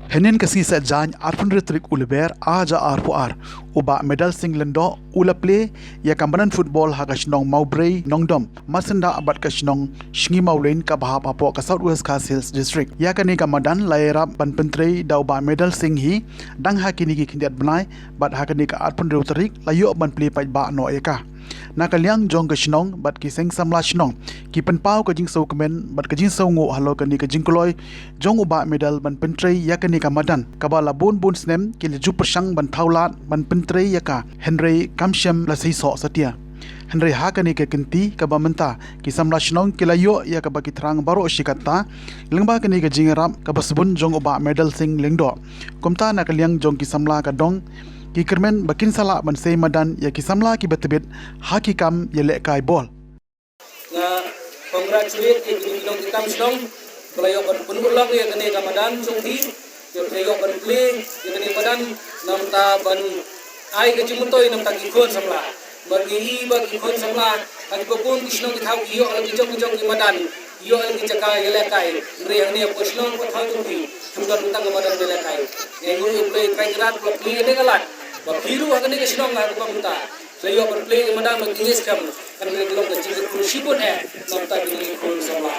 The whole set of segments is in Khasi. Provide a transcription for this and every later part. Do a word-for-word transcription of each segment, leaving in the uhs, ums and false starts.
Hynnin ka sngi Saitjaiñ arphew hynriew tarik u Lber ar hajar arphew ar, u Bah Medal Singh Lyngdoh u la plie ïa ka madan football ha ka shnong Mawbrei Nongdom, marsyndah bad ka shnong Shngi Mawlein kaba hap hapoh ka South West Khasi Hills District. Ïa kane ka madan la ïarap ban pyntrei da u Bah Medal Singh hi dang ha kine ki khyndiat bnai, bad ha kane ka arphew hynriew tarik la ïoh ban plie paidbah noh ïa ka. Na ka liang jong ka shnong bad ki seng samla shnong ki pynpaw ka jingsngewkmen bad ka jingsngewnguh halor kane ka jingkloi jong u Bah Medal ban pyntrei ïa kane ka madan kaba la bun bun snem ki la ju pyrshang ban thaw lad ban pyntrei ïa ka, hynrei kam shym la seisoh satia. Hynrei ha kane ka kynti kaba mynta, ki samla shnong ki la ïoh ïa kaba ki thrang baroh shi katta lyngba kane ka jingïarap kaba sbun jong u Bah Medal Singh Lyngdoh. Kumta na ka liang jong ki samla ka dong ki kyrmen ba kin sa lah ban sei madan ïa ki samla kiba tbit ha ki kam ïalehkai bol. Nga congratulate ïa ki nongkam shnong ba la ïoh ban pynurlong ïa kane ka madan jong ki, ïa ka ïoh ban plie ïa kane ka madan namar ban ai ka jingmyntoi namar ki khun samla. Bad ngi i ba ki khun samla ha kiba bun ki shnong ki thaw ki ïoh la ki jong ki jong ki madan, ïoh la ki jaka ïalehkai. Hynrei hangne hapoh shnong ba thaw jong ki, kim don tang ka madan ïalehkai. Ngi ïoh ïa U Blei Trai Kynrad ba plie ïa kane ka lad ba plie ruh ha kane ka shnong ha kaba mynta. Sa ïoh ban plie ïa ka madan ba ki ngeit skhem kan long ka jingkyrkhu shibun eh namar kine ki khun samla.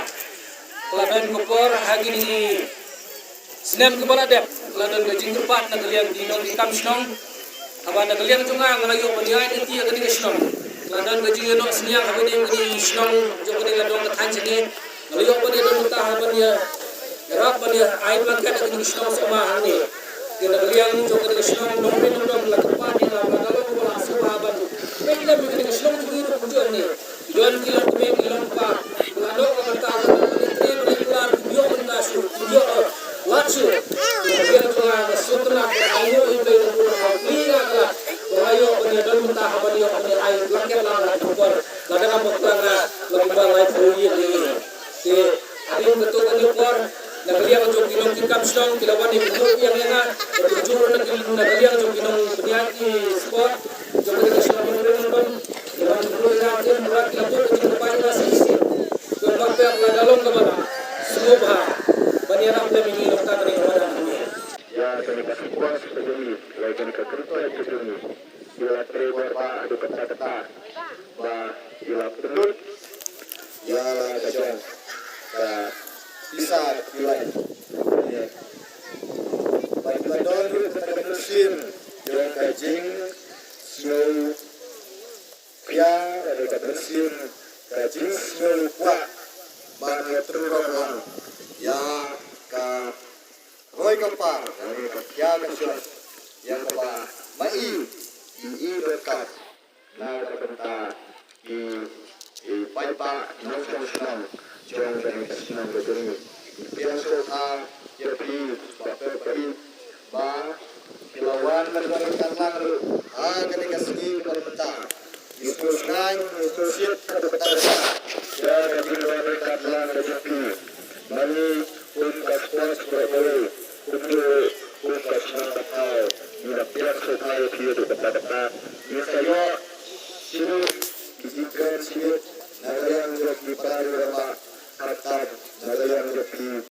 Ka la don ka por ha kine ki snem kiba la dep, ka la don ka jingkyrpad na ka liang ki nongkam shnong. Haba na ka liang jong nga nga la ïoh ban ïaid lynti ha kane ka shnong, ka la don ka jingïaroh synñiang hapdeng kane ka shnong jong kane ka dong ka thaiñ jong ngi. Nga la ïoh ban ïadon bynta ha ban ïa ïarap ban ïa ai blanket ha kane ka shnong Sema hangne. Te na ka liang jong kane ka shnong Nongri Nongdom la kyrpad ïa nga ba ka long kaba la sngewbha ban peit lem ïa kane ka shnong jong ngi ruh kumjuh hangne. Ki don ki longkmie ki longkpa, ki la doh ka bynta ka ban ïatrei ban ïakular, ki ïoh bynta shuh, ki ïoh lad shuh. Ki ïa jong nga ka sngewtynnat ba ai ïoh ïa ka ïa ka pur ha pli nga ka lad ba nga ïoh ban ïadon bynta ha ban ïoh ban ïa ai blanket lang ha ka por. Lada ka bok lang nga la kumba laiphew ïing ïa ngi. Te hadien kato kane ka por na ka liang jong ki nongkam shnong ki la wan ïa ka buh ïa nga, kato jur na ki, na ka liang jong ki nongpynïaid ki sport jong kane ka shnong Nongri Nongdom. Ïa ban buh ïa nga, ïa ban buh ïa nga, ïa ban buh ïa nga, ïa ban buh ïa nga. Sngewbha ban ïarap lem ïa ngi nangta kane ka madan hangne. Ïa kane ka sngewbha sngewbha ïa kane ka kyrpad sngewbha ïa la trei bor ba haduh katta katta ba ïa la pynlut ïa la ka jong ka pisa pylai. Ba ïa la don ruh ka mynsiem jong ka jingsngew pia, ka mynsiem ka jingsngew kwah ban ïa trurok lang ïa ka roi ka par, ka pia ka shon ïa kaba ma i i i donkam na ka bynta ki, ki paidbah nongshong shnong jong kane ka shnong ka jong ngi. Pdiang sngewbha ïa phi ba phi ba phi ba phi la wan ban wan ryngkat lang ruh ha kane ka sngi ba mynta. Ngi sngewsngaiñ, ngi sngewsih ka bynta ïa ka jingwan ryngkat lang ka jong phi. Ma ngi kum ka sponsor ba balei kumjuh kum ka shnong ka thaw, ngi la pdiang sngewbha ïa phi ïa ka bynta. Ngi sa ïoh shuh ki jingkren shuh na ka liang jong ki para rangbah, khamtam na ka liang jong ki